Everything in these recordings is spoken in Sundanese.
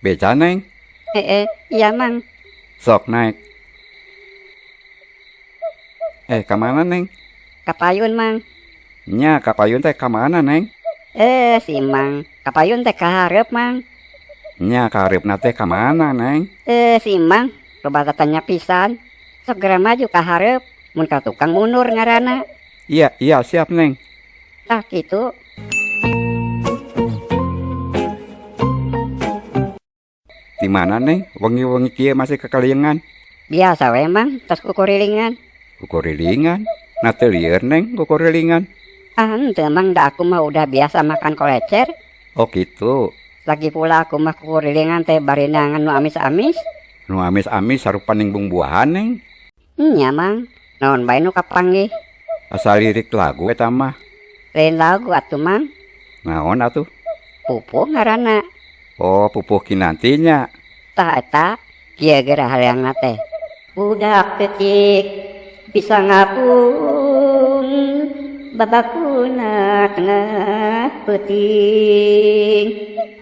Beca, Neng? Heeh, iya, Mang. Sok naik. Eh, ka mana, Neng? Kapayun, Mang. Nya, kapayun teh ka mana, Neng? Eh, si Mang. Kapayun teh kaharep, Mang. Nya, kahareupna teh ka mana, Neng? Eh, si Mang. Loba tanya pisan. Sok geura maju ka hareup. Mun ka tukang mundur ngaranna. Iya, siap, Neng. Tah, kitu. Di mana, Neng? Wengi-wengi kieu masih kakaliengan. Biasa we, Mang, tos kukurilingan. Kukurilingan? Nah, teu lieur, Neng, kukurilingan. Ah, henteu, Mang, da aku mah udah biasa makan kolecer. Oh, gitu. Lagi pula aku mah kukurilingan teh bari neangan nu amis-amis. Nu amis-amis sarupaning bungbuahan, Neng. Nya, Mang. Naon bae nu kapanggih. Asa lirik lagu eta mah. Lain lagu atuh, Mang. Naon atuh? Pupuh ngaranna. Oh, pupuh Kinanti nya. Tah eta, kieu geura hareangna teh. Budak leutik bisa ngapung babakuna tengah peuting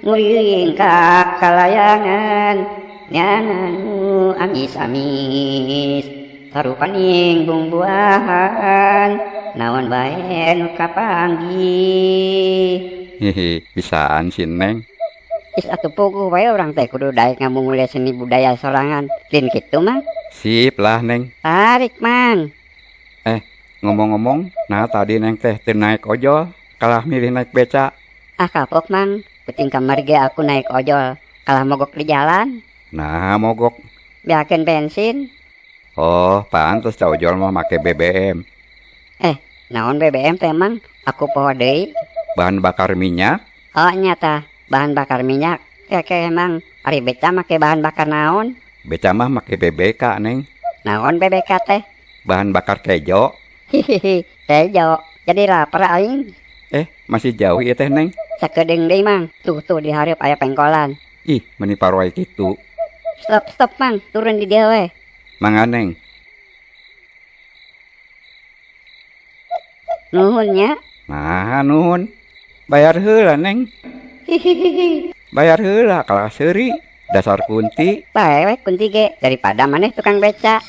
nguriling ka kalayangan neangan nu amis-amis sarupaning bungbuahan naon bae nu kapanggih. Hihi, bisaan si Neng. Is atuh puguh wae urang teh kudu daek ngamumule seni budaya sorangan. Lain kitu, Mang? Sip lah, Neng. Tarik, Mang. Eh, ngomong-ngomong, nah tadi Neng teh teu naik ojol, kalah milih naik beca. Ah, kapok, Mang, peuting kamari ge aku naik ojol, kalah mogok di jalan. Nah, mogok. Beakeun bensin. Oh, pantes da ojol mah make BBM. Eh, naon BBM teh, Mang? Aku poho deui. Bahan bakar minyak. Oh, nya tah, bahan bakar minyak. Ke Mang, ari beca make bahan bakar naon? Beca mah make BBK, Neng. Naon BBK teh? Bahan bakar kejo. Hihihi, kejo. Jadi lapar aing. Eh, masih jauh ieu teh, Neng? Sakedeung deui, Mang. Tuh tuh di hareup aya pengkolan. Ih, meuni paroe kitu. Stop, stop, Mang, turun di dieu we. Mangga, Neng. Nuhun nya. Nah, nuhun. Bayar heula, Neng. Hihihi. Bayar heula kalah seuri. Dasar kunti. Bae we kunti ge daripada maneh tukang beca.